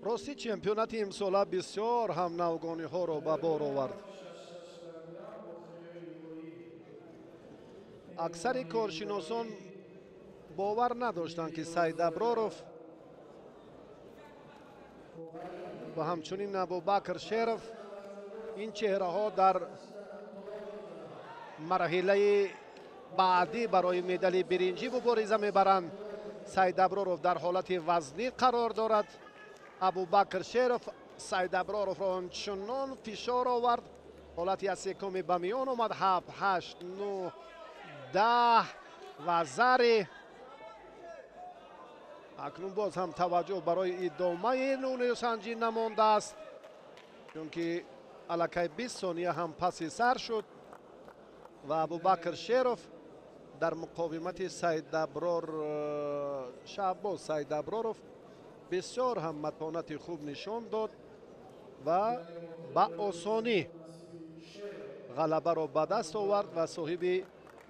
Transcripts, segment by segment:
Рости, чемпионати имсола бисёр ҳам навгониҳоро ба бор овард. Аксари коршиносон бовар надоштанд, ки Сайдаброров ва ҳамчунин Абубакр Шеров, ин чеҳраҳо, дар марҳилаи баъдӣ барои медали биринҷӣ мубориза мебаранд. Сайдаброров дар ҳолати вазнӣ қарор дорад. Абубакр Шеров Сайдаброровро ончунон фишор овард, ҳолати аз секуми ба миён омад. Ҳафт, ҳашт, нӯҳ, 10 ва зари. Акнун боз ҳам таваҷҷӯҳ барои идомаи нунисанҷӣ намондааст, чунки аллакай 20 сония ҳам паси сар шуд ва Абубакр Шеров дар муқовимати Сайдаброр, Шаҳбоз Сайдаброров, бисёр ҳам матонати хуб нишон дод ва ба осонӣ ғалабаро ба даст овард ва соҳиби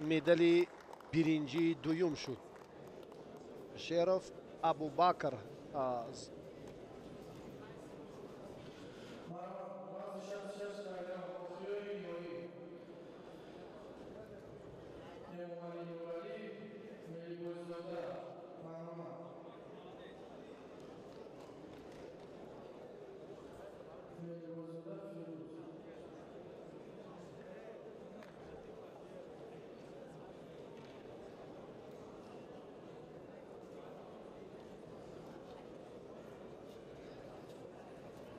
медали биринҷии дуюм шуд. Шеров Абубакр.